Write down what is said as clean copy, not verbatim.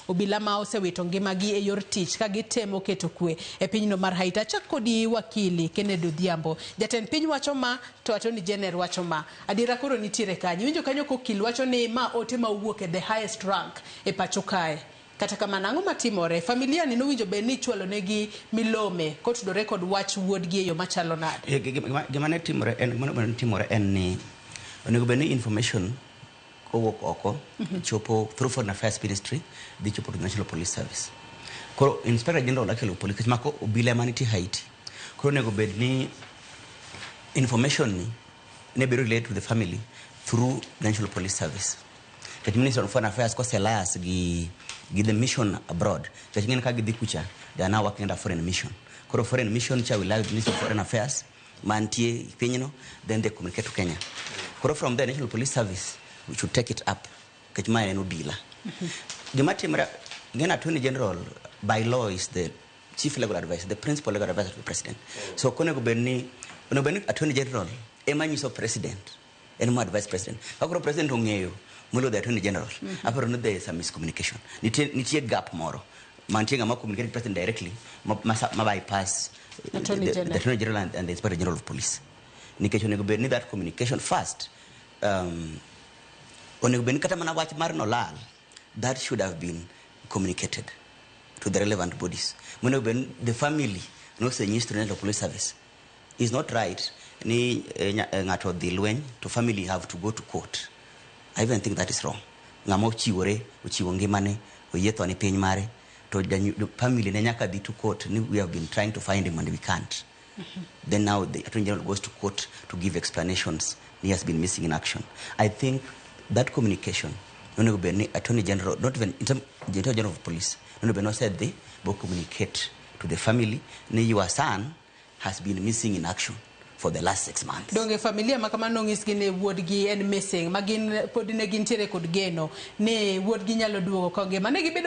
Obila ma osewito ngimagi e yor tich ka gitemo keto kwe e pinyno mar Haiti. Achak kodi wakili Kennedy Odhiambo. Jatend piny wacho ma to Attorney General wacho ma. Adiera koro nitiere kanye? Iwinjo kanyo kokil wacho ni ma ote ma owuok e the highest rank e pacho kae. Kata kamano ang'o matimore? Familia ni nowinjo bed ni ichwalo negi milome kotudore kod wach wuodgi e yo machalo nade? Gima ne timore en gima ne timore en ni onego bed ni information kowuok oko chopo through Foreign Affairs Ministry dhi chopo to National Police Service. Koro Inspector General actually of Police mako obila ema nitie Haiti. Koro onego bed ni information ni ne bedo related to the family through National Police Service. Nikech Minister of Foreign Affairs kose liaise gi the mission abroad. Nikech ing'e ni ka gidhi kucha, they are now working under foreign mission. Koro foreign mission cha will liaise with Minister of Foreign Affairs mantie pinyno, then they communicate to Kenya. Koro from there, National Police Service we should take it up. Nikech mae en obila. Gima timre, ing'e ni Attorney General by law is the chief legal advisor, the principal legal advisor to the president. So ok onego bed ni, onego bed ni Attorney General ema nyiso president, en mo advise president. Ka koro president ong'eyo moloyo the Attorney General, aparo ni there is a miscommunication. Nitie gap moro. Mantie ng'ama communicate president directly, ma bypass Attorney General. The Attorney General and the Inspector General of Police. Nikech onego bed ni that communication first, onego bed ni kata mana wach mar nolal, that should have been communicated to the relevant bodies. Monego bed ni the family nosenyis to National Police Service. It's not right ni ng'ato odhi lweny to family have to go to court. I even think that is wrong. Ng'ama ochiwore, ochiwo ngimane, oyie tho ni piny mare, to family ne nyaka dhi to court ni we have been trying to find him and we can't. Then now the Attorney General goes to court to give explanations. He has been missing in action. I think that communication, onego bed ni Attorney General, not even in term, the Attorney General of Police, onego bed ni osedhi bo communicate to the family ni your son has been missing in action for the last 6 months. Donge familia ma kamano nonyisgi ni wuodgi en missing, ma gin pod ne gintiere kod geno ni wuodgi nyalo duogo kongima. Ne gibedo